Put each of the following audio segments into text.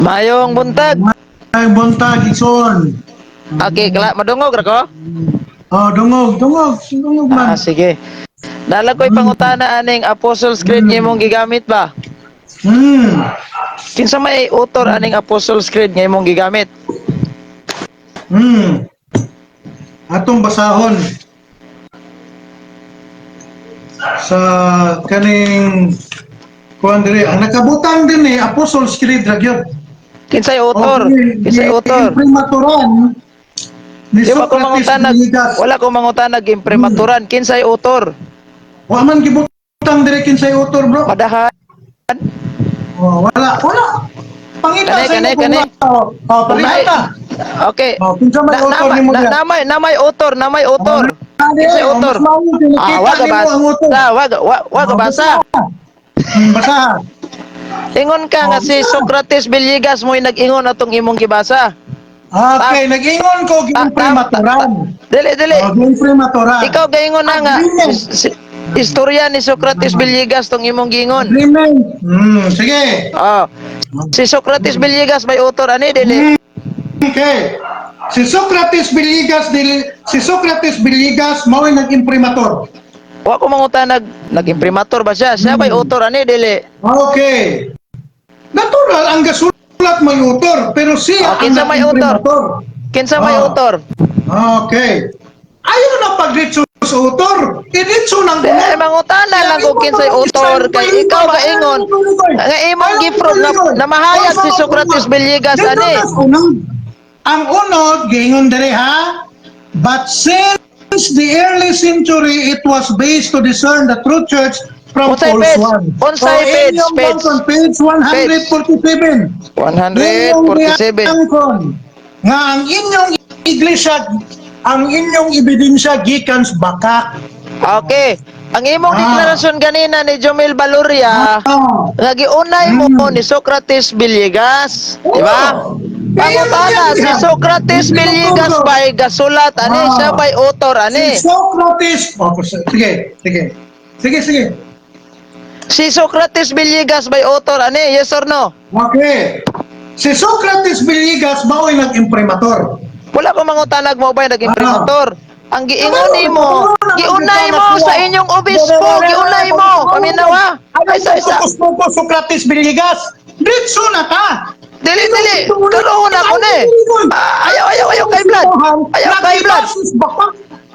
Mayong buntag. Ay, buntag, Ison. Okay, kla madungog ra ko? Oh, dungog, dungog, dungog man. Ah, sige. Nala ko'y pangutana aning Apostles Creed nga imong gigamit ba? Kinsa may author aning Apostles Creed nga imong gigamit? Atong basahon sa kaning kuan diri. Ang nakabutang din eh, Apostles Creed ra gyud. Kinsay author? Kinsay author? Imprimaturan ni Di ba ko Socrates mangutanag, Villegas. Wala ko mangutanag imprimatura. Kinsay author? Wa man gibutang diri kinsay author, bro. Madahan. Oh, wala, wala. Pangita Kani, sa kani, inyo kani. kung oh, oh, pangita. Okay. Oh, kinsa may Na, author na, nimo na, diyan? namay author, namay author. Kinsay Oh, author? mas mao Ah, nakita wag nimo ang author. basa, wag wag wag Oh, basa. Basa. Ingon ka nga Oh, si basa. Socrates Villegas mo'y nag-ingon atong imong gibasa. Okay, nag-ingon ko giimprimaturan. Dili, dili. Oh, giimprimaturan. Ikaw gaingon na nga Agreement. istorya ni Socrates Villegas tong imong giingon. Agreement. Sige. Oh. Si Socrates Villegas may author ani, dili? Okay. Si Socrates Villegas dili, si Socrates Villegas mao'y nag-imprimator. Wa ko mangutanag nag-imprimatur ba siya? Siya may author ani, dili? Okay. Natural ang gasulat may author, pero siya Oh, ang kinsa may author? nag-imprimator. Kinsa may Oh. author? Okay. Ayaw na pagdiretso sa author. Idiretso nang Eh, mangutana lang kung kinsay author kay ikaw gaingon nga imong gi-prove na, na mahayag si Socrates Villegas ani. Ang unod, giingon diri ha, "But since the early century, it was based to discern the true church from Unsay false page? one." Unsay So, page? inyong Page? bangkon, page 147. 147. Giingon nga ang inyong iglesia, ang inyong ebidensya gikan sa bakak. Okay. Ang imong deklarasyon ganina ni Jomel Baluria nga giunay mo ni Socrates Villegas, di ba? Oo. Kaya Pangutana, yan si yan. Socrates Villegas ba'y gasulat ani? Siya ba'y author ani? Si Socrates, oh, sige, sige. Sige, sige. Si Socrates Villegas ba'y author ani? Yes or no? Okay. Si Socrates Villegas mao'y nag-imprimator. Wala ko mangutanag mo ba'y nag-imprimator. Ang giingon nimo, giunay mo sa inyong obispo, giunay mo. Paminawa. Ay, sa isa. Focus, focus, Socrates Villegas. Ditso na ta. Dili, dili. Karoon ako na eh. Ah, ayaw, ayaw, ayaw kay blood. Ayaw kay blood.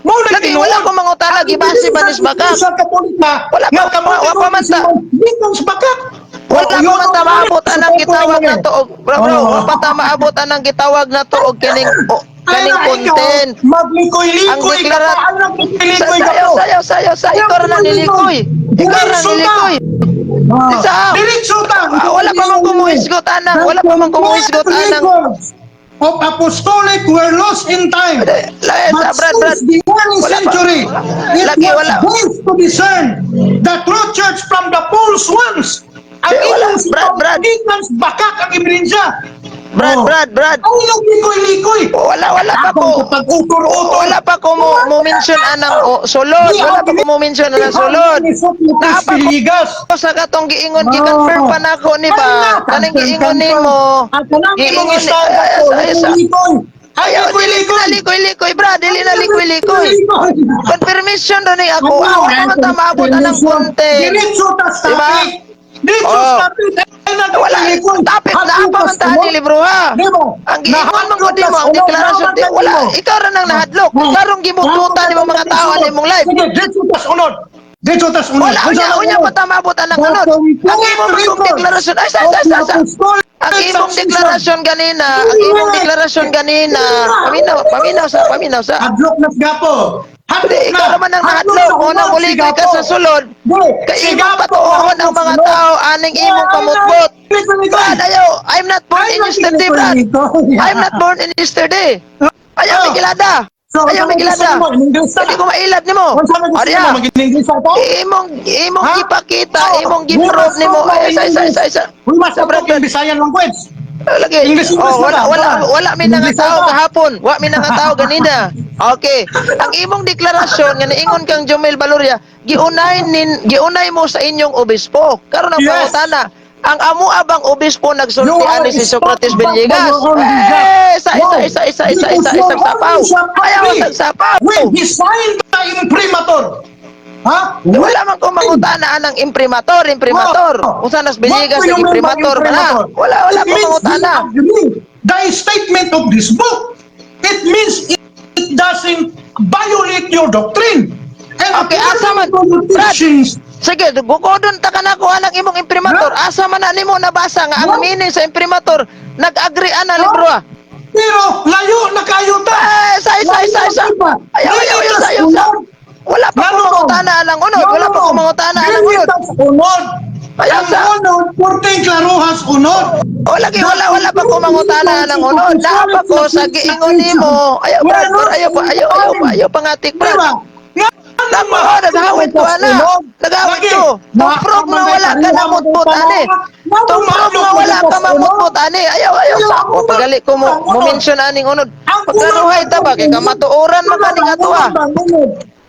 Lagi, wala ko mangutanag, ibase ba nis bakak? Sa Katolika, Wala pa- wa pa man ta- Gikan sa bakak. Wala pa man ta maabot anang gitawag na to og bro, bro, wa pa ta maabot anang gitawag na to og kining o, kaning content. Maglikoy-likoy Ang deklarat- ka. Ang maglikoy-likoy ka Sayaw, po. sayaw, sayaw, sayaw. Ikaw ra na nilikoy. Ikaw ra nilikoy. Isa. Diretso ta. Ah, wala pa man kumuhisgot anang, wala pa man kumuhisgot anang. Records of apostolic were lost in time. La, But sa brad, brad. since the early Wala pa. century, it Lagi, was wala. based to discern the true church from the false ones. Ang Eh, wala. inyong Brad, Brad. gikan sa bakak ang ebidensya. Brad, Oh. Brad, Brad. Ang likoy-likoy. Wala, wala pa ko. Pag-utor-utor. Wala pa ko mo mention anang oh, sulod. Wala pa ko mo mention anang sulod. Naa pa ko Villegas. sa katong giingon, gi-confirm pa nako ni ba? Kaning giingon nimo. Ang kanang imong Giingon ni istandard ay, ko, ay, sa- likoy. Ay, Ayaw, dili likoy-likoy. na likoy-likoy, bra, dili na likoy-likoy. Confirmation ro ni ako. Ako pa man ta maabot anang content. Diretso ta sa Diba? topic. Diretso Oh. sa topic. Ay, Wala, naglikoy. topic na pa man ta ni libro ha. Diba? Ang giingon man gud nimo ang deklarasyon di wala ikaw ra nang nahadlok. Ikaw rong gibututan nimo mga tao ani imong live. Sige, diretso ta sa unod. Diretso ta sa unod. Wala, unya unya pa ta maabot anang unod. Ang imong imong deklarasyon ay sa sa sa sa. Ang imong deklarasyon ganina, ang imong deklarasyon ganina, paminaw, paminaw sa, paminaw sa. Hadlok na gapo. Hindi, ikaw naman ang nahadlok. Muna muli ka sa sulod. Kay imong patuohon ang mga tao aning imong pamutbot. Brad, ayaw, I'm not born in yesterday, Brad. I'm not born in yesterday. Ayaw, may kilada. Ayaw, may kilada. Hindi ko mailad nimo. Arya, imong Ha? gipakita, imong gi-prove nimo. Ay, isa, isa, isa, isa. We must Sa talk Brad, in Bisayan language. Lagi. English, English Oh, wala na ba? wala wala may English nangatao na ba? kahapon. Wa may nangatao ganina. Okay. Ang imong deklarasyon nga niingon kang Jomel Baloria, giunay mo sa inyong obispo. Karon ang Yes. pangutana, Ang amo abang obispo nagsulti You are ani si Socrates stopped by Villegas. your own bishop. Eh, sa isa No. isa isa isa Because isa your isang own sapaw. bishop Ayaw agree sa sapaw. when he signed the imprimatur. Ha? Wala man ko mangutana anang imprimatur, imprimatur. Oh. Kung saan nas Villegas What do you mean by imprimatur ba na? imprimatur? Wala wala It ko means mangutana. he agree the statement of this book. It means it doesn't violate your doctrine. And Okay, asa man- according to the Brad. teachings, Sige, gukodon ta ka na ko anang imong imprimatur. Asa man na nimo nabasa nga ang Huh? meaning sa imprimatur nag-agree ana libro ah. Pero layo na kayo ta. Eh, sa isa isa isa. Ayaw, ayaw, ayaw, ayaw, ayaw. Wala pa ko mangutana anang unod. Wala pa ko mangutana anang unod. Dili unod. Ayaw Ang sa- unod, purting klaruhas unod. O lagi wala wala pa ko mangutana anang unod. Naa pa ko sa giingon nimo. Ayaw, Brad, brad, ayaw pa, ayaw, ayaw pa, ayaw pangatik, Di Brad. ba? Nga Nako, naghawit ko ana. Naghawit ko. Tuprog na wala ka namutmut ani. Tuprog na wala ka mamutmut ani. Ayaw, ayaw sa ako. Pagali ko mo mention aning unod. Pagkanuhay ta ba kay kamatuoran man kaning ato ah.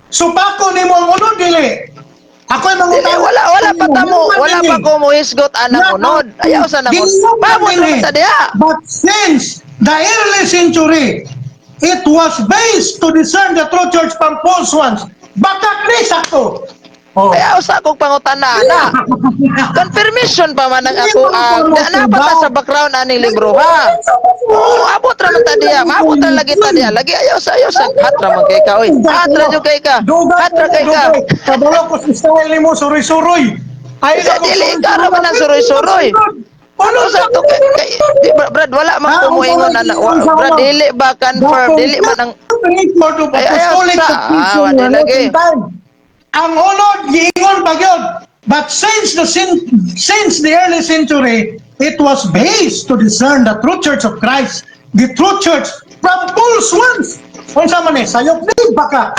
Supako nimo ang unod dili. Ako'y Dili, mangutana. wala wala pa ta mo, wala pa ko mo hisgot anang unod. Ayaw sa nang unod. Pamot ra sa diha. But since the early century, it was based to discern the true church from false ones. Bakak ni sakto. Oh. Ayaw sa akong pangutana na. Confirmation pa man ang ako ang na pa ta sa background aning libro ha. Oo, abot ra man ta diha. Maabot ra lagi ta diha. Lagi ayaw sa hat ra man kay ka oy. Hat ra jud kay ka. Hat ra kay ka. Kabalo ko sa style nimo suroy-suroy. Ay, Sa dili ka ra man ang suroy-suroy. Ano Ano sa to kay, kay di ba, Brad, wala man Ah, ko moingon ang ana. unsa Brad, man? dili ba confirm dili man ang record of Ay, ayaw apostolic sa- succession ah, di were not lagi. in time. Ang unod giingon pa gyud. But since the early century, it was based to discern the true church of Christ, the true church from false ones. Unsa man eh, sayop ni baka.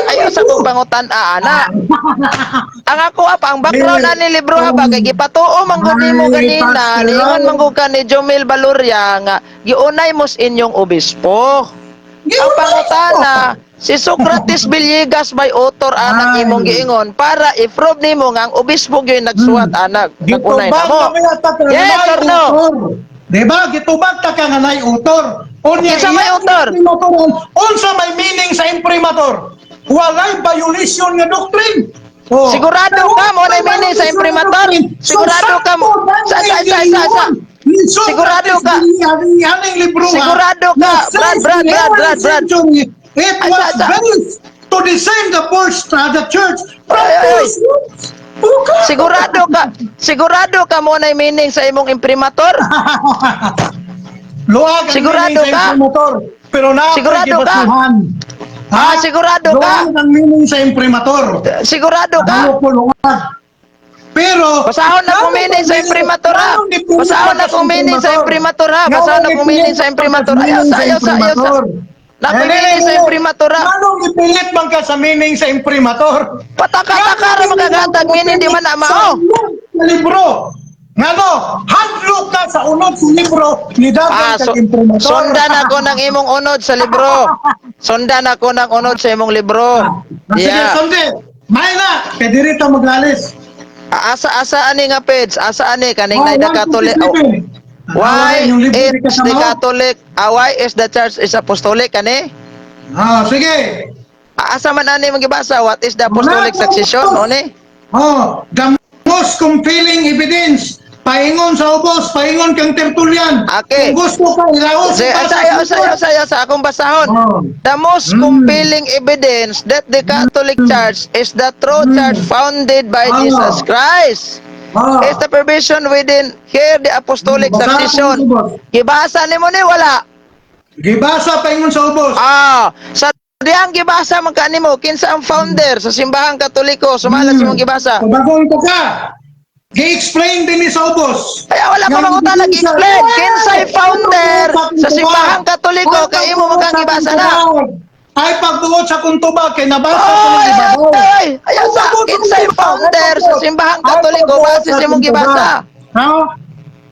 Ayaw sa kong pangutan ana. Ang ako apa ang background na ni libro ha ba kay gipatuo man gud nimo Ay, ganina, Pastor. niingon man gud ka ni Jomel Baluria nga giunay mo sa inyong obispo. Ang pangutana, si Socrates Villegas by author anak Ay. imong giingon para i-prove nimo nga ang obispo gyud nagsuwat anak nagunay na Gitubag mo. kami ata ka nga Yes nay or no? utor. Diba? Gitubag ta ka nga nay utor. Unya, Kinsa may iyang utor? imprimatur, unsa may meaning sa imprimatur? Walay violation nga doctrine. Oh. Sigurado ka mo na meaning sa imprimatur? Sigurado ka mo sa sa sa sa sa. Sigurado ka. Sigurado ka. Brad, Brad, Brad, Brad, Brad. It Ay, was sa- sa- based to discern the first the church from Ay, ay, ay. false ones. Buka. Sigurado ka mo na meaning sa imong imprimatur? Luag ang Sigurado meaning sa ka? imprimatur. Pero na Sigurado ka? Ah, sigurado ka? Luag ang meaning sa imprimatur. Sigurado ka? Ano po luag? Pero Basahon na kung meaning sa imprimatur ha. Basahon na kung meaning sa imprimatur ha. Basahon na kung meaning sa imprimatur. Ayaw sa, ayaw sa, ayaw sa. Na kung meaning sa imprimatur ha. Anong ipilit man ka sa meaning sa imprimatur? Pataka-taka ra magagatag meaning di man na mao. Sa libro. Ngano, hadlok ka sa unod sa libro ni Ah, dagan so, kag imprimatur. sundan ako ng imong unod sa libro. Sundan ako ng unod sa imong libro. Ah, sige, Yeah. sundi. May na, kay diri ta maglalis. Asa asa ani nga page? Asa ani kaning Oh, na the Catholic. Oh, 157. Why Ah, yung libro is di ka the sama. Catholic? Ah, why is the church is apostolic kani? Ah, sige. Asa man ani magibasa? What is the apostolic Wala, succession? ubos. Oni? Oh, the most compelling evidence. Paingon sa ubos, paingon kang Tertullian. Okay. Kung gusto ka, ilaos. Say, ayaw, ayaw, ayaw, sa akong basahon. Oh. The most compelling evidence that the Catholic Church is the true church founded by Ah. Jesus Christ Oh. is the provision within here the apostolic Basa succession. sa ubos. Gibasa nimo ni wala. Gibasa paingon sa ubos. Ah, sa diyang gibasa man ka nimo kinsa ang founder sa simbahang Katoliko sumala sa imong gibasa. Pabagon ko ka. Gi-explain din ni sa ubos. Kaya wala pa mangutan nag-explain. Kinsay founder sa simbahang Katoliko kay imo man kang gibasa na. Ay pagbuot sa kuntubag kay nabasa ko Oy, ng ibabaw. ay, ayaw sa kinsay founder sa simbahang Katoliko base sa imong gibasa. Ha?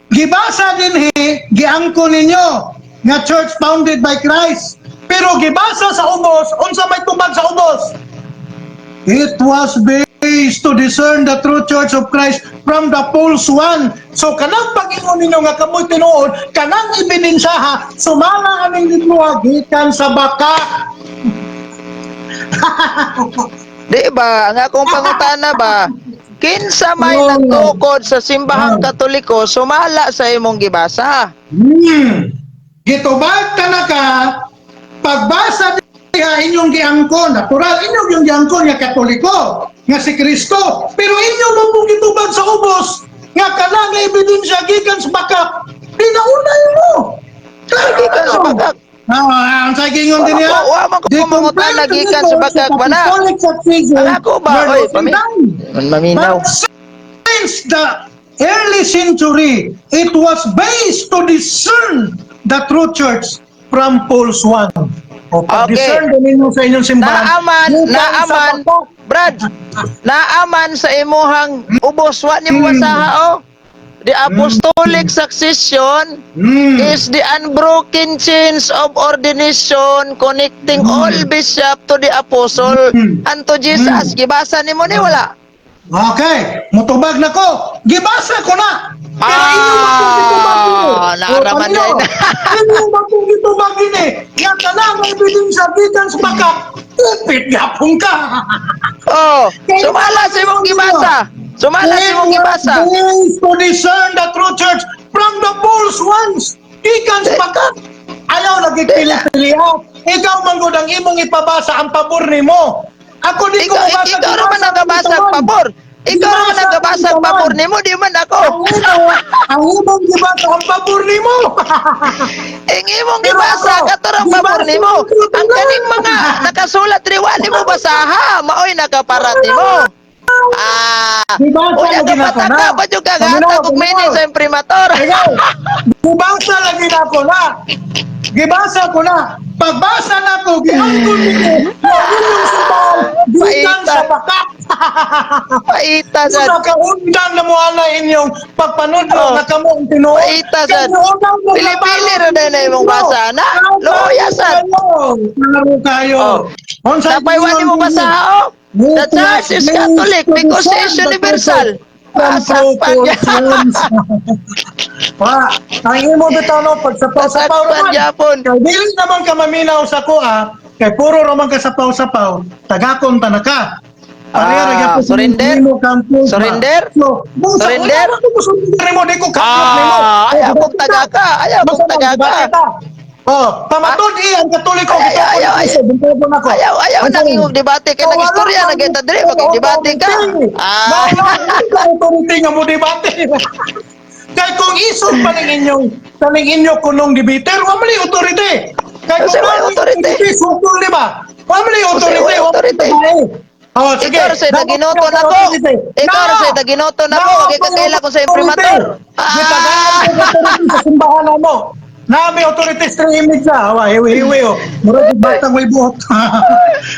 Gibasa din he, giangko ninyo nga church founded by Christ. Pero gibasa sa ubos, unsa may tubag sa ubos? It was based based to discern the true church of Christ from the false one. So kanang pag-ingon ninyo nga kamoy tinuod, kanang ebidensyaha, sumala aming libro gikan sa baka. Di ba? Ang akong pangutana ba, kinsa may Oh. nagtukod sa simbahang Katoliko sumala sa imong gibasa? Gitubag ka na ka, pagbasa diha inyong giangkon, natural, inyong yung giangkon nga Katoliko, nga si Kristo. Pero inyo mo pong gitubag sa ubos, nga kana nga ebidensya gikan sa bakak, dinaunay mo. Gikan sa bakak. Ah, ang sa gingon din niya. Wa man ko mangutana gikan sa bakak ba na? Ang ako ba? Oy, maminaw. But since the early century, it was based to discern the true church from false one. O pag-discern okay. Ninyo sa inyong simbahan. Naaman, gikan sa naaman, bakak. Brad, naaman sa imuhang ubos, wa nimo basaha oh. The apostolic succession is the unbroken chains of ordination connecting all bishop to the apostle and to Jesus. Gibasa nimo ni wala? Okay, mutubag na ko. Gibasa ko na. Pero inyo ba pong gitubag ini? Ah, naaraman O, din. Inyo ba pong gitubag ini? Nga kanang ebidensya gikan sa bakak, kupit gapong ka. Oh, sumala sa imong gibasa. Sumala sa imong gibasa. Ways to discern the true church from the false ones. Gikan sa bakak. Ayaw lagi pili-pili ah. Ikaw man gud ang imong ipabasa ang pabor nimo. Ako di ko Ikaw, mabasa. ikaw naman ang nagabasa ang pabor. Ikaw naman ang nagabasa ang pabor nimo, di man ako. Ang imong gibasa ang pabor nimo. Ang imong Pero gibasa ako, katorang pabor gibasa nimo. ko Ang kaning mga nakasulat riwa nimo basaha, maoy nakaparat nimo. Ah, Gibasa unya lagi na ako kapataka na. pa jud ka Paminaw, gatag og paminaw. meaning sa imprimatur. Ikaw, gibasa lagi na ako na. Gibasa ko na. Pagbasa na ko, giangkon nimo. Na inyong simbahan, gikan Paita. sa bakak. Paita Sa sad. nakaundang na mo ana inyong pagpanudlo Oh. na kamo ang tinuod. Paita sad. Kay niundang mo Pili-pili na ra day na imong basa na. Luya sad. Klaro kayo. Oh. Unsa Napay wa nimo basaha oh. The church is Catholic because it is universal. Pasakpan niya. Wa, ang imo bitaw no pagsapaw-sapaw Pasakpan raman. gyapon. Kay dili naman ka maminaw sa kuha, kay puro raman ka sapaw-sapaw, tagakon ta na ka. Pareha ra Ah, gyapon sa surrender? nimo campus ba? Surrender? So, busa, Surrender? wala ko surrender mo, di ko kaplot nimo. Ah, ayaw kong tagaka, ayaw kong Basta tagaka. magbati ta. Oh, pamatud i ang Katoliko Ayaw, gitupon ayaw, ako ayaw. sa bintobon ako. Ayaw, ayaw Ano? nang imong debate kay Oh, nag-istorya wala na kita diri akong magdebate ka. authority. Ah. Wala akong authority nga mo debate. Kay kung isog pa ning inyong kaning inyo kunong debater, wa man ni authority. Kay Kasi kung wala wa authority. sukol di ba? Wa man ni authority, wala wa man authority. babae. Oh, sige. Ikaw sa Dapat naginoto ka na ko. authority. Ikaw Na! sa naginoto na ko. Na, Kay kakaila ko sa imprimatur. Ah! Gitagaan ko authority sa simbahan na mo. Nami authority sa image na. Hawa, hiwi-hiwi oh. Murag og batang way buhok.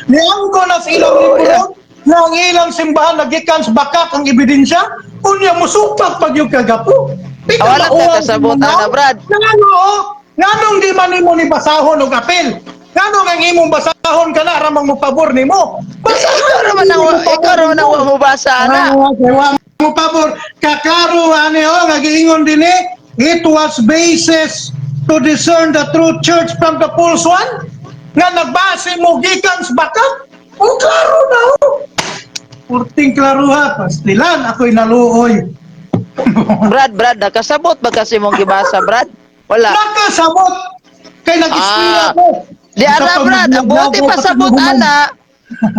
Niangko na sa ilang Oh, libro yeah. na ang ilang simbahan nagikan sa bakak ang ebidensya. Unya musupak pag yung kagapo. Di ka Ah, wala ka mauwaw kasabot, sa ana, Brad. Ngano oh? Nganong di man nimo ni basahon og apel? Nganong ang imong basahon kana ramang mopabor nimo? Basahon Ikaw raman ang ikaw raman ang wa mo basa ana. Ah, okay. Wa mo pabor. Kaklaro ani oh nga giingon dinhi, it was basis to discern the true church from the false one. Nga nagbase mo gikan sa bakak. Oh, klaro na oh. Purting klaro ha, pastilan ako'y naluoy. Brad, Brad, nakasabot ba kasi mong gibasa, Brad? Wala. Nakasabot kay nag-istorya Ah. ko. Di Sa ara, Brad, ang buti pag- pasabot ana.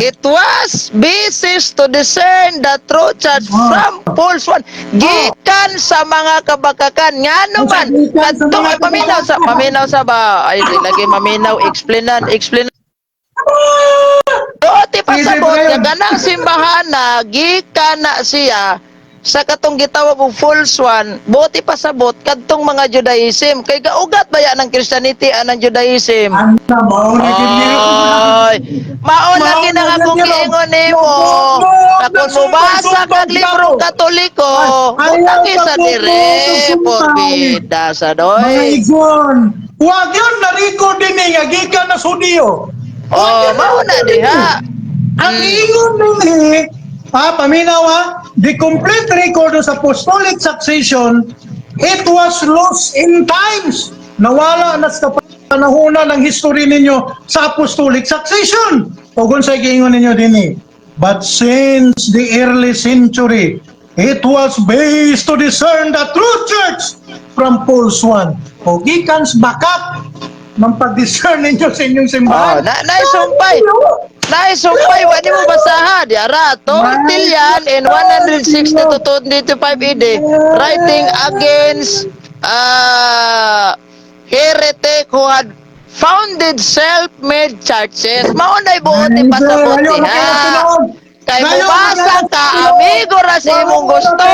It was basis to discern the true church from false one. Gikan sa mga kabakakan. Ngano man, Gikan sa kadtong mga ay paminaw sa paminaw sa ba? Ay di lagi maminaw, explainan, explainan. Buti pasabot Pwede, nga kanang simbahan na gikan na siya sa katong gitawag og false one, buti pasabot kadtong mga Judaism kay gaugat baya ng Christianity anang Judaism. Ana mao na gid niyo. Ay, mao lagi Mao na na akong gyud nila. giingon nimo. Mo- Na kung nagsumpay- mobasa kag sumpay librong tao. Katoliko, Ay, ayaw butangi ka sa po, dire, sumpay. porbida sa Mga doy. igsoon, wag yun nariko din eh, nga gikan na sudiyo. Oh, mao na diha. Ang ingon din eh, Ah, paminaw ha, the complete record of apostolic succession, it was lost in times. Nawala na sa panahonan ng history ninyo sa apostolic succession. O kung sa giingon ninyo dinhi. But since the early century, it was based to discern the true church from false one. O gikan sa bakak ng pag-discern ninyo sa inyong simbahan. Oh, na naisumpay. Naisumpay, wa nimo basaha. Di ara, Tertullian in 160 to 225 AD, writing against heretic who had founded self-made churches. Mao nay buot ipasabot ha. Kay mubasa ka, amigo ra sa imong gusto.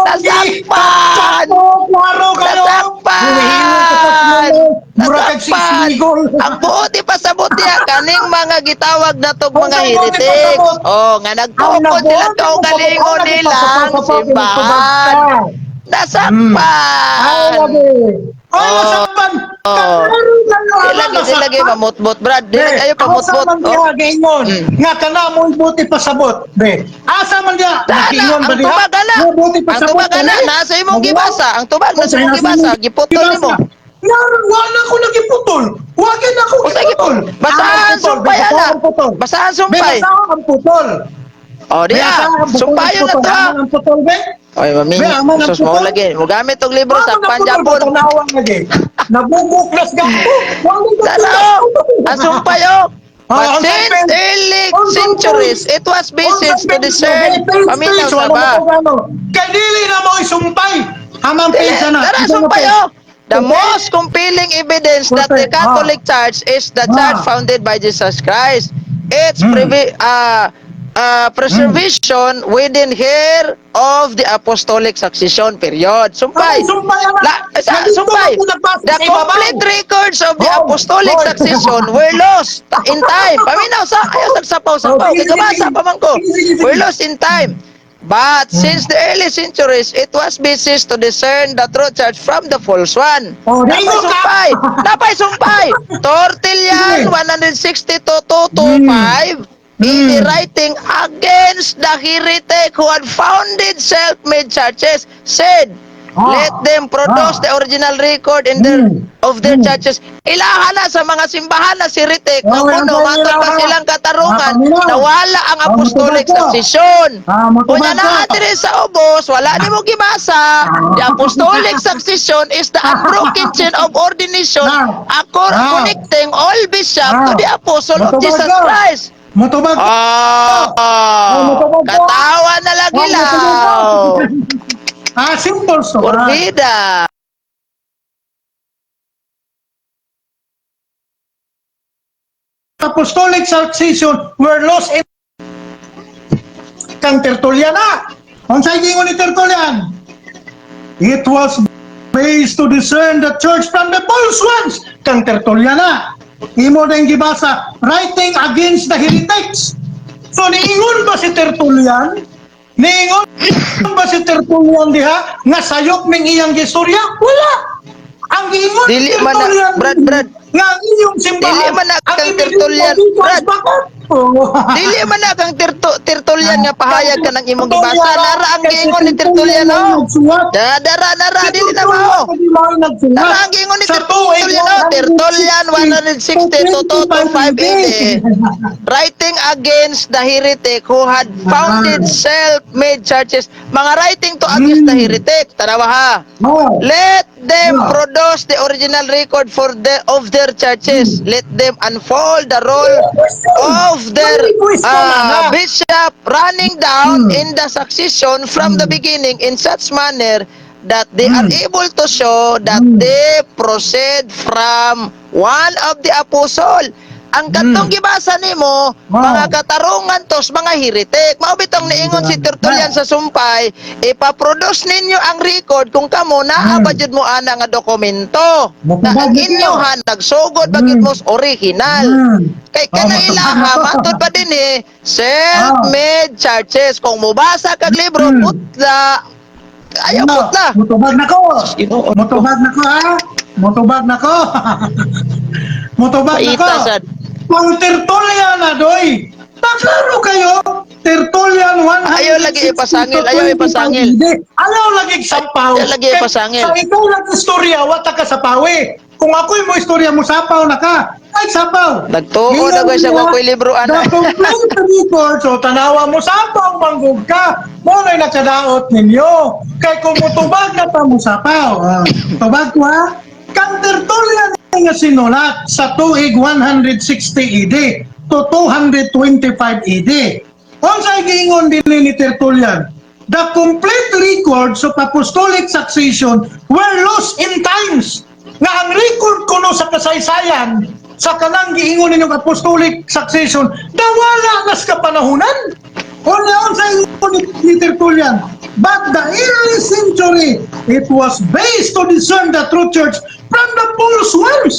Nasakpan! Klaro kayo! Nasakpan! Mura kag Nasakpan! sisigol. Ang buot ipasabot niya kaning mga gitawag na tog mga Ang buot heretics. ipasabot. Oh, nga nagtukod sila kaugalingon nilang simbahan. Nasakpan! Ay, lagi. Ay, nasakpan! Oh. Klaro kayo, Di ano, lagi, di lagi nasakpan. mamutmut, Brad. Di lagi kayo Asa pamutmut. man Oh. diha gaingon nga kana mo buti pasabot, be. Asa man diha Dana, nakiingon ba ang diha? tubag ana. Mo buti Ang pasabot tubag ana, kani? nasa imong Magawa? gibasa. Ang tubag nasa imong gibasa, giputol nimo. Nga, wala ko nagiputol. Wag na ako Usa giputol. Basahan sumpay ana. Basahan Be, sumpay. basahan ang putol. Oh, Be, diya. asahan ang putol. Sumpayon na to. Aman Ha. ang putol, be. Oy, mami, Be, aman ang sus mo putol. lagi. Mo gamit og libro sa Aman ang putol, Panjapon. Tanawa lagi. Nabubuklas ka. Wala ko Dala oh. Ang sumpay oh. Ah, But ang since sumpay. early Ang centuries, it was basis to discern. Paminaw sa ba? Kay dili na mo isumpay. Amang Dili, page na. tara, sumpay oh. The most compelling evidence that the Perfect. Catholic Church is the church founded by Jesus Christ. Its preservation within here of the apostolic succession period. Sumpay. Ay, sumpay ana. La, sa, Nandito sumpay. ako nagbasa The sa ibabaw. complete records of the Oh, apostolic oh. succession were lost in time. Paminaw sa ayaw sa sapaw-sapaw. Oh, Kay sige, gabasa sige. pa man ko. Sige, sige, sige. Were lost in time. But since the early centuries, it was basis to discern the true church from the false one. Oh, Napay naigo ka. sumpay! Napay sumpay! Tertullian Sige. 160 to 225 in the writing against the heretic who had founded self-made churches said, "Let them produce the original record in their of their churches." Ilaha na sa mga simbahan na si heretic na Oh, kuno ang matod pa ilaha. silang katarungan Ah, paminaw. nawala ang Ah, apostolic matubag ka. succession. Ah, matubag Unya na ka. diri sa ubos, wala nimo gibasa. The apostolic succession is the unbroken chain of ordination accord connecting all bishop to the apostle of Matubag Jesus ka. Christ. Mutubag ka. Ah, Oh, matubag ka. katawa na lagi Oh, matubag ka. lang. Ah, simple so. Ah. Kurbida. Apostolic succession were lost in kang Tertullian na. Unsay giingon ni Tertullian? It was based to discern the church from the false ones. Kang Tertullian na. Imo na yung gibasa, writing against the heretics. So niingon ba si Tertullian? Niingon ba si Tertullian diha nga sayop ning iyang gistorya? Wala. Ang giingon ni Dili man na- Tertullian Brad, Brad. nga ang inyong simbahan. Dili man na ang kang inyong Tertullian, dito Brad. is bakit? Oh. Dili man na kang Tertullian nga pahayag ka ng imong gibasa. Nara ang giingon ni Tertullian oh. Dara nara dili na mao. Nara ang giingon ni Tertullian oh. Tertullian 160 to 225 AD. Writing against the heretic who had founded self-made churches. Mga writing to against the heretic. Tanawa ha. Oh. Let them produce the original record for the of their churches. Let them unfold the role of their bishop running down in the succession from the beginning in such manner that they are able to show that they proceed from one of the apostle. Ang katong gibasa nimo, mga katarungan tos mga heretic. Mao bitong niingon si Tertullian sa sumpay, ipaproduce ninyo ang record kung kamo naa ba jud mo ana nga dokumento. Na ang Matubag na inyo kayo. ha nagsugod ba gyud mo sa original. Kay kana ilaha matud pa din eh self-made churches. Kung mobasa kag libro, putla ayaw Ano? putla. Mutubag na ko. Ginoo. Mutubag na ko ha. Mutubag na ko. Mutubag na ko. Paita sad. Kung Tertullian na doy. Taklaro kayo. Tertullian 100. Ayaw lagi ipasangil, ayaw ipasangil. Ayaw lagi sapaw. Ayaw lagi ipasangil. Sa ikaw lang istorya, wata ka sa pawi. Kung ako'y mo istorya mo, sapaw na ka. Ay, sapaw. Nagtuo na ko siya, wa ko'y libro, ana. The complete record, so tanawa mo, sapaw, manggug ka. Mo na'y nakadaot ninyo. Kay kung mutubag na pa mo sapaw. Ah, tubag ko ha. Kang Tertullian nga sinulat sa tuig 160 AD to 225 AD. Unsay giingon din ni Tertullian? The complete records of apostolic succession were lost in times. Nga ang record kuno sa kasaysayan sa kanang giingon ninyong apostolic succession nawala nas kapanahunan. Unya unsa ingon ni Tertullian? But the early century, it was based to discern the true church from the false ones.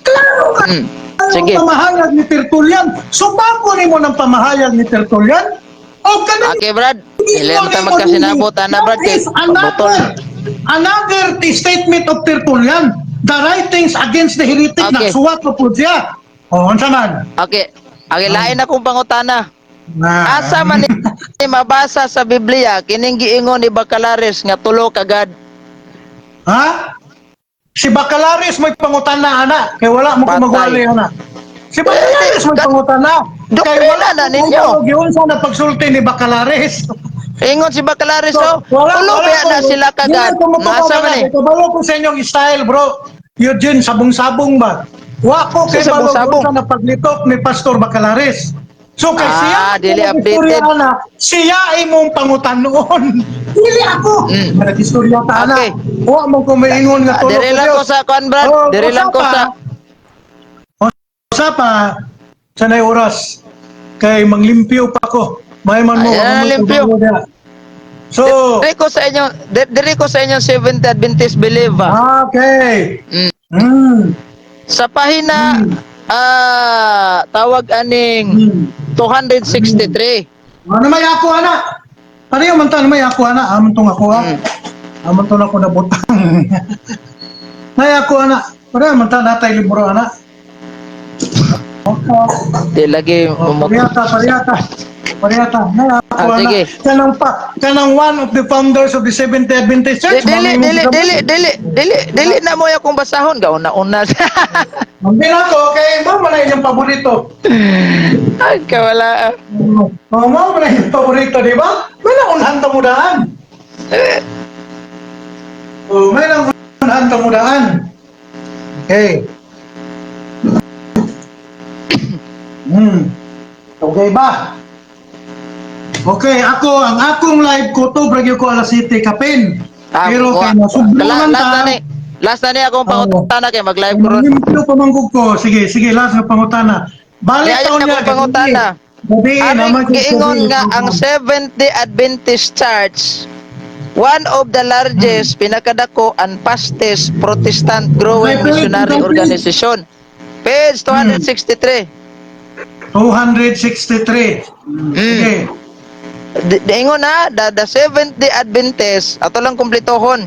Klaro ka. Ang Sige. pamahayag ni Tertullian. Sumako nimo ng pamahayag ni Tertullian? O kanang Okay, Brad. Dili na ta magkasinabot ana, Brad, That kay is another, pabutol. another statement of Tertullian. The writings against the heretic, nagsuwat pa po siya. O, unsa man? Okay. Okay, lain akong pangutana. Na, Asa man ni mabasa sa Biblia kining giingon ni Bacalares nga tulo ka God? Ha? Si Bacalares may pangutana ana kay wala mo Patay. kumagwali ana. Si Bacalares may pangutana. Kay Doktrina wala na mo ninyo. Giunsa na pagsulti ni Bacalares. Ingon si Bacalares, oh, tulo ba na sila ka God? Asa man ni? Kabalo ko sa inyong style, bro. Eugene, sabong-sabong ba? Wa ko kay Sa sabong-sabong. balo sa napaglitok ni Pastor Bacalares. So kay Ah, siya, dili ang updated. istorya na, siya imong pangutanon. Dili ako. Nag-istorya ta ana. Okay. Wa mo ko maingon nga Ah, tulo Diri ka lang ko Diyos. sa kuan, Brad. Oh, Diri lang ko usa sa pa. Usa pa sa nay oras kay manglimpyo pa ko. May man mo Ayan, ang mga limpyo. trabaho diha. So, Diri ko sa inyong Seventh Adventist Believer. Okay. Sa pahina tawag aning 263. Ano may ako ana? Pareho man ta, ano may ako ana? Amon tong ako ha. Amon tong ako nabutang. May ako ana. Pareho man ta natay libro ana. Okay. Di lagi Oh, mumok. parehata, parehata. Parehata. May ako Ah, ana. sige. Kanang pa, kanang one of the founders of the Seventh Adventist Church. Dili dili Mao na dili dili dili dili na mo akong basahon gauna una. Ang ako kay mo man na inyong paborito. Ay kawala. Oh, mo man na inyong paborito, di ba? May naunhan ta mo daan. Oh, may naunhan ta mo daan. Okay. Okay ba? Okay, ako, ang akong live ko to, bragyo ko alas 7 kapin. Ah, Pero wa- kay nasubruman last ta. na ni. Last na ni akong pangutana kay mag-live ko ron. Limpyo pa manggug ko. Sige, sige, last na pangutana. Balik Di, ayaw taon na niya. akong pangutana. Gabi, Aring naman kung giingon gabi. nga ang Seventh-day Adventist Church, one of the largest, pinakadako and fastest Protestant growing Okay, page, missionary okay, page. organization. Page 263. 263. Sige. Diingon na the Seventh-day Adventist, ato lang kumpletohon.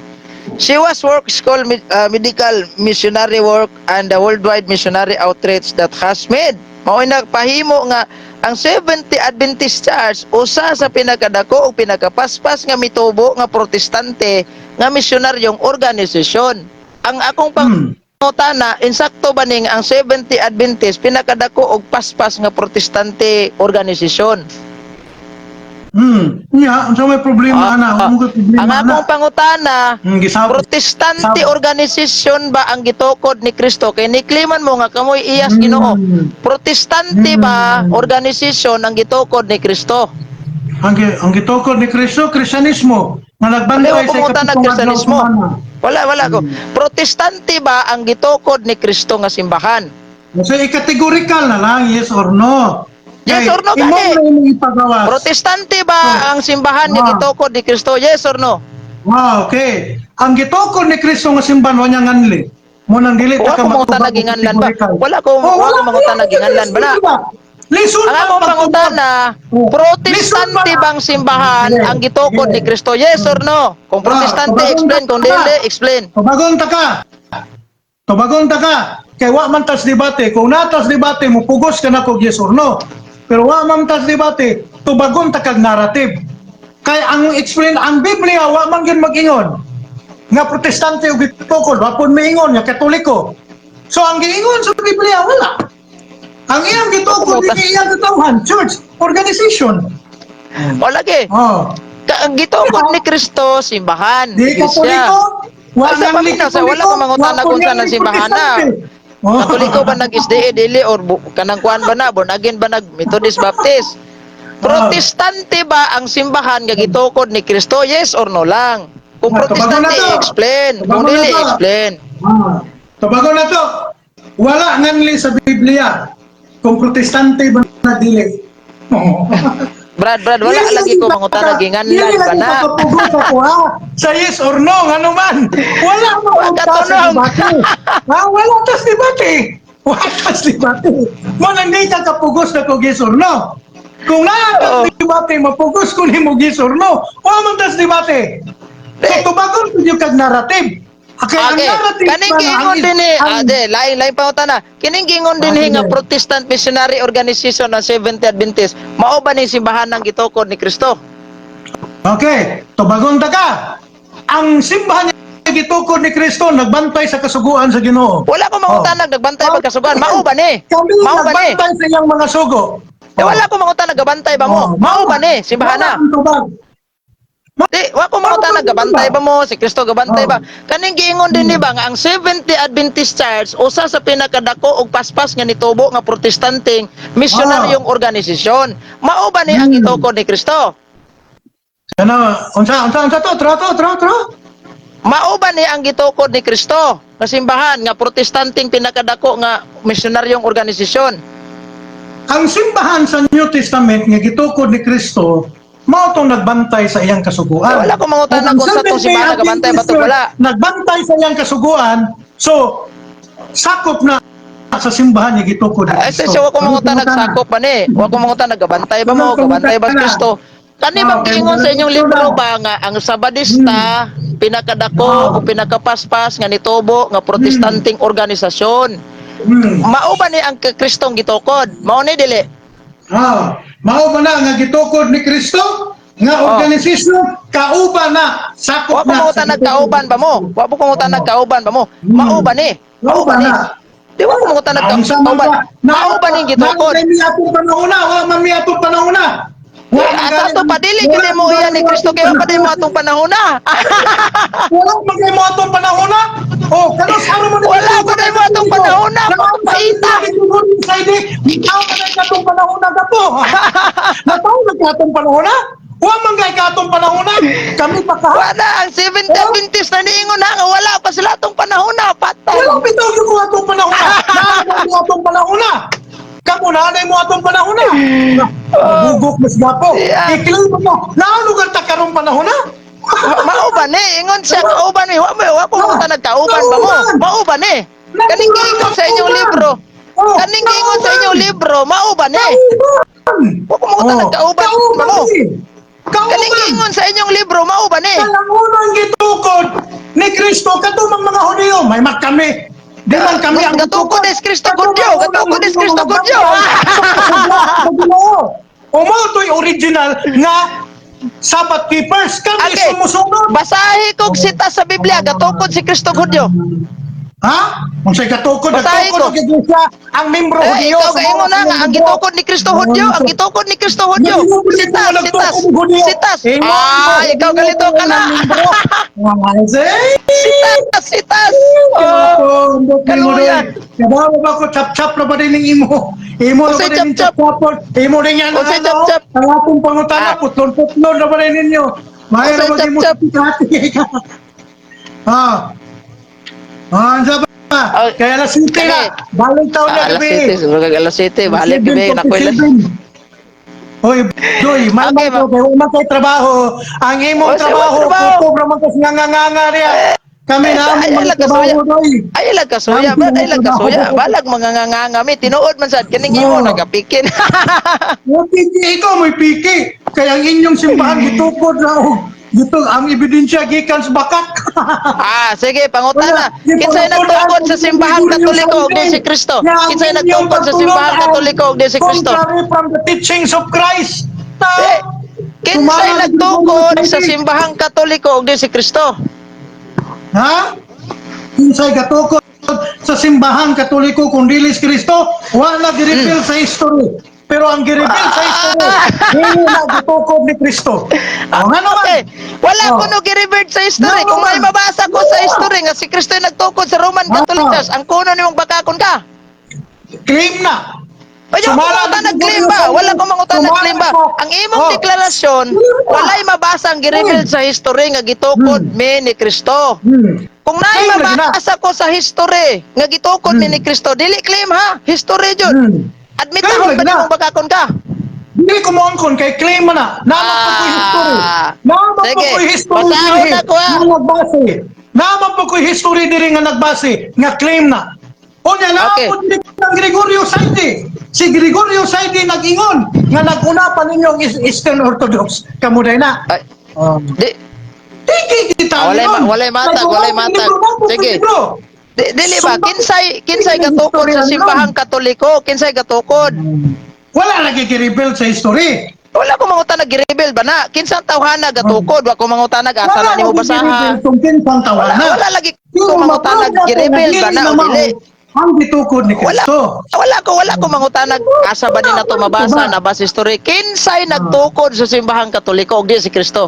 She was work school medical missionary work and the worldwide missionary outreach that has made. Mao'y nagpahimo nga ang Seventh-day Adventist Church usa sa pinakadako o pinakapaspas nga mitubo nga protestante nga misyonaryong organisasyon. Ang akong pangutana, insakto ba ning ang Seventh-day Adventist pinakadako og paspas nga protestante organisasyon? Nya, unsa may problema ana? Ah, Ano may problema ang ana? akong pangutana, Gisab. protestante Sab- organisasyon ba ang gitukod ni Kristo? Kay nikliman mo nga kamoy iyas Ginoo. Protestante ba organisasyon ang gitukod ni Kristo? Ang gitukod ni Kristo, Kristiyanismo, nga nagbantay Wala sa ko pangutana ikapitong adlaw Kristiyanismo. semana. Wala, wala ko. Protestante ba ang gitukod ni Kristo nga simbahan? So, i-categorical na lang, yes or no. Yes Kay, or no, imo gani. na imong ipagawas. Protestante ba ang simbahan nga gitukod ni Kristo? Yes or no? Ah, okay. Ang gitukod ni Kristo nga simbahan, wa niya nganli. Mo nang dili Wa ta ka ko mangutana matubag og ginganlan ba? categorical. Wala ko Oh, wa ko mangutana wala ginganlan ba na? Lisod Ang pa akong pagtubag. pangutana, Oh. protestante Lisod pa. bang simbahan Sige, ang gitukod sige. ni Kristo? Yes or no? Kung protestante, Ah, explain. Kung ka. dili, explain. Tubagon ta ka. Tubagon ta ka. Kay wa man tas debate. Kung natas debate, mo pugos ka na kog yes or no. Pero wa man tas debate, Tubagon ta kag narrative. Kay ang explain ang Biblia, wa man gyud mag-ingon nga Protestante og gitukod, wa pud miingon nga Katoliko. So ang giingon sa Biblia, wala. Ang iyang gitukod Kumuta. di iyang katawhan, church, organization. O lagi. Oh. Ang gitukod ni Kristo, simbahan, Di iglesia. Katoliko, wa Ay, sa nang ni paminaw, sa wala Katoliko, ko mangutana wa kung po saan ang ni simbahan na. Protestante. Oh. Katoliko ba nag SDA dili or kanang kuan ba na, born again ba nag Methodist, Baptist? Protestante ba ang simbahan nga gitukod ni Kristo? Yes or no lang? Kung Ah, tubagon Protestante, na to. explain. Kung Tubagon na dili, to. explain. Ah, tubago na to. Wala nganli sa Biblia kung Protestante ba na dili. Oh. Brad, Brad, wala Dili lagi ko mangutana ginganlan dili ba lagi na? kapapugos ako ha. Sa yes or no, ngano man. Wala mo Wa ang ka sa tunong. debate. Ha, wala tas debate. Wala tas debate. Mo nang di ka kapugos na kog yes or no. Kung naa Oo. ka debate, mapugos ko nimo yes or no. Wa man tas debate. So Eh. tubagon pud yung kag narrative. Okay, ang Okay, narrative kaning ba na giingon ang- din eh, ade, lain lain pangutana. Kining giingon din eh nga sige. Protestant Missionary Organization ng Seventh Adventist, mao ba ni simbahan ng gitukod ni Kristo? Okay, tubagon ta ka. Ang simbahan nga gitukod ni Kristo nagbantay sa kasuguan sa Ginoo. Wala ko mangutana nagbantay ba kasuguan? Mao ba ni? Kami Mao ba ni? nagbantay sa iyang mga sugo. Eh, wala ko mangutana gabantay ba mo? Oh, Mao ba ni simbahan na? Wala akong tubag. Di, wa ko mangutana gabantay ba mo? Si Kristo gabantay Oh. ba? Kaning giingon din ni ba nga ang Seventh Adventist Church usa sa pinakadako og paspas nga nitubo nga Protestanteng misyonaryong organisasyon. Mao ba ni ang gitukod ni Kristo? Ano, unsa unsa unsa to? Tro to, tro tro. Mao ba ni ang gitukod ni Kristo nga simbahan nga Protestanteng pinakadako nga misyonaryong organisasyon? Ang simbahan sa New Testament nga gitukod ni Kristo mao tong nagbantay sa iyang kasuguan. Eh, wala ko mangutana Ug ang kung sa tong Seventh-day simbahan nagabantay ba to, Adventist Church, wala. nagbantay sa iyang kasuguan, so sakop na sa simbahan nga gitukod ni Ay, Kristo. sa wa ko mangutana Ano nagsakop pa ni. Wa ko mangutana gabantay ba mo? Ano Gabantay ba si mangutana? Kristo? Kani bang Ah, okay. giingon sa inyong Ano libro na? ba nga ang Sabadista pinakadako o pinakapaspas nga nitubo nga Protestanteng organisasyon? Mao ba ni ang Kristong gitukod? Mao ni dili? Ah, mao ba na nga gitukod ni Kristo nga organisasyon kauban na sakop Wa ko na sa mangutana gitukod. kauban ba mo? Wa ko mangutana kauban ba mo? Mao ba ni? Mao ba Kauban ni? na. Di wa ko mangutana Unsa man kauban. ba? Mao ba ni gitukod? Naa mi atong panahona, wa man mi atong panahona. Wa Eh, man asa gani- to padili wala kini mo man iya gani ni mo Kristo atong kay wa pa di mo panahona. atong panahon na. Wala man gani mo atong panahona. Oh, kanos ano man Wala pa di mo atong panahona, paita. Sa idi, ikaw man ay katong panahona ka po. Nataw na katong panahona? Wa man gay katong panahona. Kami pa ka. Wala ang Seventh Adventist na niingon na nga wala pa sila atong panahon na, patay. Wala bitaw yung mo atong panahona. Naa mo atong panahona. Kamo na mo atong panahona. Bugok mas gapo. Yeah. I-claim mo. Naano ka ta karong panahona? Mao ba ni ingon siya kauban ni wa mo wa ko mangutana nagkauban ba mo? Mao ba ni? Kaning giingon sa inyong libro. Kaning giingon sa inyong libro, mao ba ni? Wa ko mangutana nagkauban ba mo? Kauban. Kaning giingon sa inyong libro, mao ba ni? Ang unang gitukod ni Kristo katumang mga Hudiyo, may kami. Di man kami ang Gatukod is Kristo Gudyo, gatukod is Kristo Gudyo. O mo to'y original nga Sabbath keepers kami Okay. sumusunod. Basahi kog sita sa Biblia, gatukod si Kristo Gudyo. Ha? Unsay katukod, Basahin nagtukod ko. og iglesia ang membro Eh, Hudiyo. ikaw kay mo na nga ang gitukod ni Kristo Hudyo, ang gitukod ni Kristo Hudyo. Sitas, sitas, sitas. Ah, ikaw galito ka na. Sitas, sitas. Oh, kaluya. Kabawo ba ko chap-chap na ba din ning imo? Imo na Unsay ba din ning chap-chap? chap-chapon? Imo din yan. Unsay ano? chap-chap? Ang atong pangutana, Ah. putlon-putlon na ba din ninyo? Mayroon Unsay ba mo chap-chap? Ah. Ah, unsa ba? Ah, Kaya alas 7 kani. na. Balik taon na Ah, alas gabi. 7, siguro kag alas 7, balik gabi na ko ilan. 7:47. Hoy, Doy, may Okay, okay, kay man kay trabaho. Ang imong Oh, sa trabaho, trabaho. kutob ra man kas nganganga riya. Kami Eh, na sa- among ay, mga lang trabaho, kasuya. Doy. Ay lag kasuya, Ang ba ay lag kasuya. trabaho. Balag mga ngangangami tinuod man sad kining imo Oo. nagapikin. Wa piki, ikaw may piki. Kaya ang inyong simbahan gitukod na og gito ang ebidensya gikan sa bakak. Ah, sige, pangutana. Kinsay nagtukod sa simbahang Katoliko og di si Kristo? Kinsay nagtukod sa simbahang Katoliko og di si Kristo? Contrary from the teachings of Christ. Eh, kinsay Sumala nagtukod ni sa simbahang Katoliko og di si Kristo? Ha? Kinsay gatukod sa simbahang Katoliko kung dili si Kristo, wala gi-reveal sa history. Pero ang gi-reveal sa history, dili na gitukod ni Kristo. O, nga naman. Okay. Wala Oh. ko no gi-revert sa history. No, Kung may man. mabasa ko sa history nga si Kristo yung nagtukod sa Roman Catholic Church, ang kuno nimong bakakon ka. Claim na. Pwede ko Sumala mangutan ni nag-claim ba? Wala ko mangutan Sumala nag-claim ba? ko. Ang imong Oh. deklarasyon, Claim ba? walay mabasa ang gi-reveal sa history nga gitukod mi ni Kristo. Kung naay Claim lagi na. mabasa ko sa history nga gitukod mi ni Kristo, dili claim ha, history jud. Admit Claim ako lagi ba na. nimong bakakon ka? Dili ko moangkon kay claim man na. Naman po ko'y history. Ah. Naman po Sige. ko'y history Basahon diri na ko, ah. nga nagbase. Naman po ko'y history diri nga nagbase nga claim na. Unya naman po diri ang Gregorio Saide. Si Gregorio Saide nag-ingon nga nag-una pa ninyo ang Eastern Orthodox. Kamo day na. Ay, di, Tiki kita Ah, walay matag, walay matag. Sige. Sige. Dili ba Sumba- kinsay gatukod sa simbahang Katoliko, kinsay gatukod? Wala lagi gi-reveal sa history. Wala ko mangutan nag-rebel ba na? Kinsang tawhana gatukod, wa ko mangutan asa Wala na nimo lagi basaha. gi-reveal kung kinsang Wala, tawhana. wala lagi ko Pero mangutan maprove nag-rebel natin ba na nga o dili dili? na mao ang gitukod ni Wala Kristo. wala ko mangutan asa ba ni nato mabasa na ba sa history? Kinsay nagtukod sa simbahang Katoliko og di si Kristo?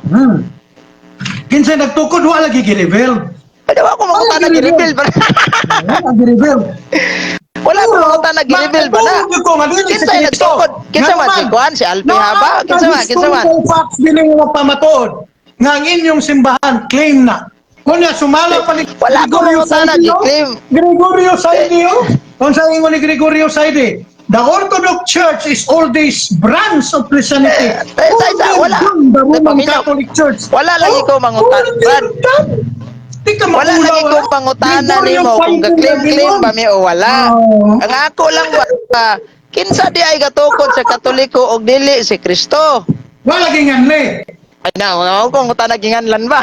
Kinsay nagtukod, wala lagi gi-reveal. Pwede wa ko mangutan Wala nag-rebel ba na? Wala gi-reveal. Wala ko mangutan nag-rebel ba na? Matuod ko nga dili si Kinsay Kristo. nagtukod? Kinsa Nga man si naman, Juan, si Alpi Haba? Kinsa man, kinsa man? Historical facts dili nga pamatuod nga ang inyong simbahan claim na. Kunya sumala pa ni Wala ko Gregorio mangutana, Saide, oh. gi-claim. Gregorio Saide, oh. Kung sa ingon ni Gregorio Saide, the Orthodox Church is oldest branch of Christianity. Eh, eh, wala. Older than the Roman Paminaw. Catholic Church. Wala lagi ko mangutan- older Brad. Di ka Wala maulaw, lagi ah. kong pangutana Gregorio nimo kung Saide ga-claim-claim lagi ba mi o wala. Oo. Ang ako lang ba, kinsa di ay gatukod sa Katoliko og dili si Kristo? Wala lagi nganli. Ay na, wala ko mangutana ginganlan ba?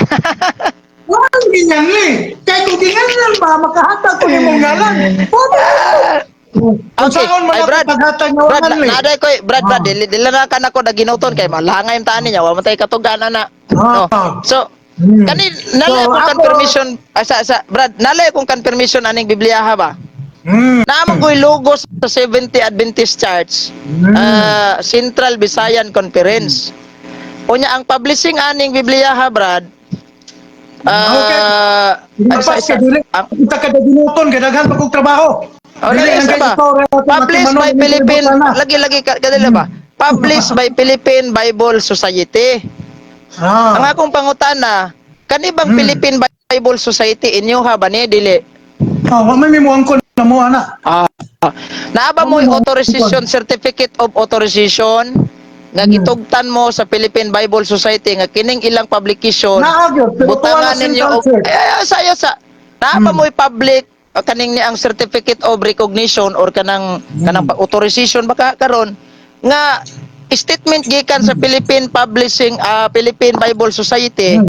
Wala lagi nganli. Kay kung ginganlan ba, makahatag ko nimong ngalan. Wala. Kung Okay. saan man Ay, ako Brad. paghatag nga Brad, nganli. na, koy, Brad, Brad, Ah. dili, dili na ka nako naginuton kay malangay yung taan niya, wa man tay katugan ana. No. Ah. So, kani nalay So, akong confirmation ay, sa Brad, nalay akong confirmation aning Biblia ha ba? Naamang ko'y logo sa 70 Adventist Church, Central Visayan Conference. Unya ang publishing aning Biblia ha, Brad. Ay, Lapas sa, ka dili. ang, Kita ka daginuton kay daghan pa kog trabaho. oh, Dili lagi lang isa kay ba? ikaw, Renato, Published matimanon, by hindi Philippine, butana. lagi lagi kadila ba? Published by Philippine Bible Society. Ang akong pangutana, kani bang Philippine Bible Society inyo ha ba ni dili? Ah, wa may mimuangkon na mo ana. Ah. Naa ba mo authorization, certificate of authorization nga gitugtan mo sa Philippine Bible Society nga kining ilang publication Naa gyud, pero tuwa butangan na ninyo Central og Church. ay, ay, sa naa ba mo'y public kaning ni ang certificate of recognition or kanang kanang authorization baka karon nga statement gikan sa Philippine Publishing Philippine Bible Society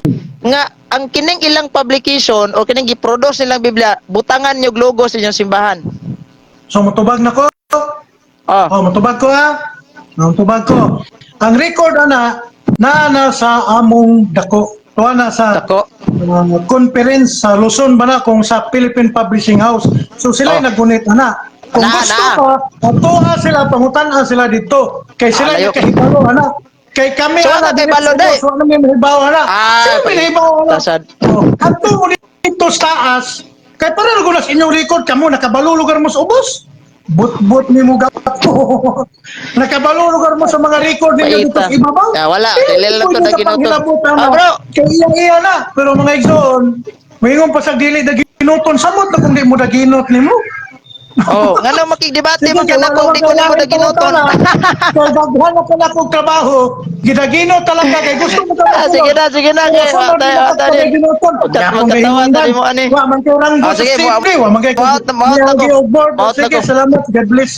nga ang kining ilang publication or kining giproduce nilang Biblia butangan nyo logo sa inyong simbahan? So motubag na ko. Oh. Oh, motubag ko ha. Motubag ko. Ang record ana naa na sa among dako. Tuwa na sa Dako. Conference sa Luzon ba na kung sa Philippine Publishing House. So sila Oh. nagunit ana. Kung Na, gusto na. ka, atuha sila, pangutan sila dito. Kay sila Ah, layo. nakahibalo ana. Kay kami So, ana wala kay balo, dili day. sa ubos, wala may mahibaw ana. Ah, Sila may nahibaw ana. tasad. Oh, adto mo dito sa taas. Kay para na inyong record kamo nakabalo lugar mo sa ubos. But-but ni mo gapo. Nakabalo lugar mo sa mga record ninyo dito Paita. sa ibabaw. Ah, wala. Eh, Dili lang to pwede na daginuton. panghilabot, ano. Ah, bro. Kay iya-iya na. Pero mga igsoon, moingon pa sa dili daginuton. Samot na kung di mo daginot nimo. Oh, ngano makigdebate man kay ka na wala kung di ko man nimo kailangan daginuton. pangutana. Kay daghan na pala kog trabaho, gidagino talaga kay gusto mo ka. Ah, sige na, sige na. Kay atay atay. Magkatawa tani mo ani. Wa man kay ranggo Ah, sa sige, safety, wa man kay maot na ko. board. Maot na Sige, ko. salamat. God bless.